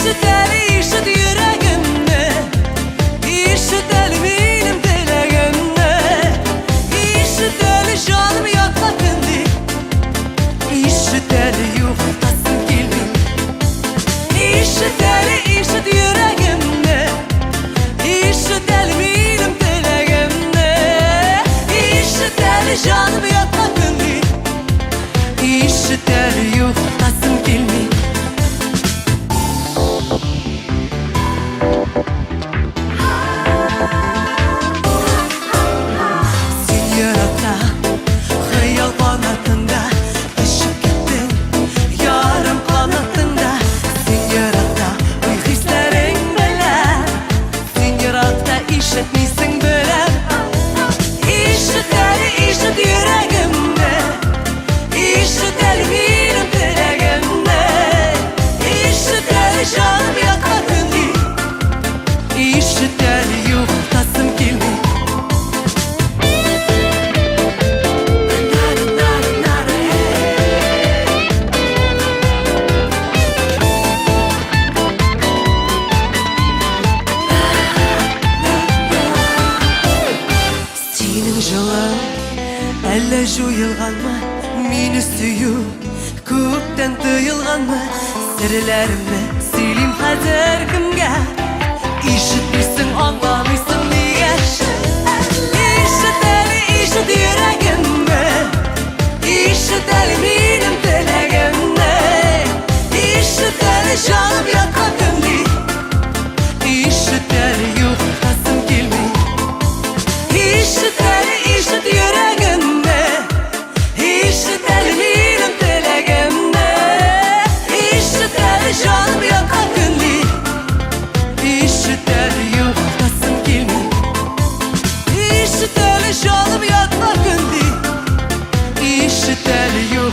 Ишет әле, ишет йөрәгемне, ишет әле минем теләгемне. Ишет әле, җаным ятма көнли, ишет әле, югалтасым килми. Ишет әле, ишет йөрәгемне, ишет әле минем теләгемне. Ишет әле, җаным ятма көнли, ишет әле, югалтасым килми. Син еракта, хыял канатында, очып киттең, ярым канатыңда. Син еракта, уй хисләрең белән, син еракта ишетмисең беләм. Ишет әле, ишет йөрәгемне, ишет әле минем теләгемне. Ишет әле, җаным ятма көнли, ишет әле, югалтасым килми. Синең җылың әллә җуелганмы, мине сөю күптән тыелганмы? Серләремне сөйлим хәзер кемгә? Ишетмисең, аңламыйсың нигә? Ишет әле, ишет йөрәгемне, ишет әле минем теләгемне. Ишет әле, җаным ятма көнли, ишет әле, югалтасым килми. Ишет әле, ишет йөрәгемне, ишет әле минем теләгемне. Ишет әле, җаным ятма көнли, ишет әле, югалтасым килми. Ишет әле, җаным ятма көнли, ишет әле, югалтасым.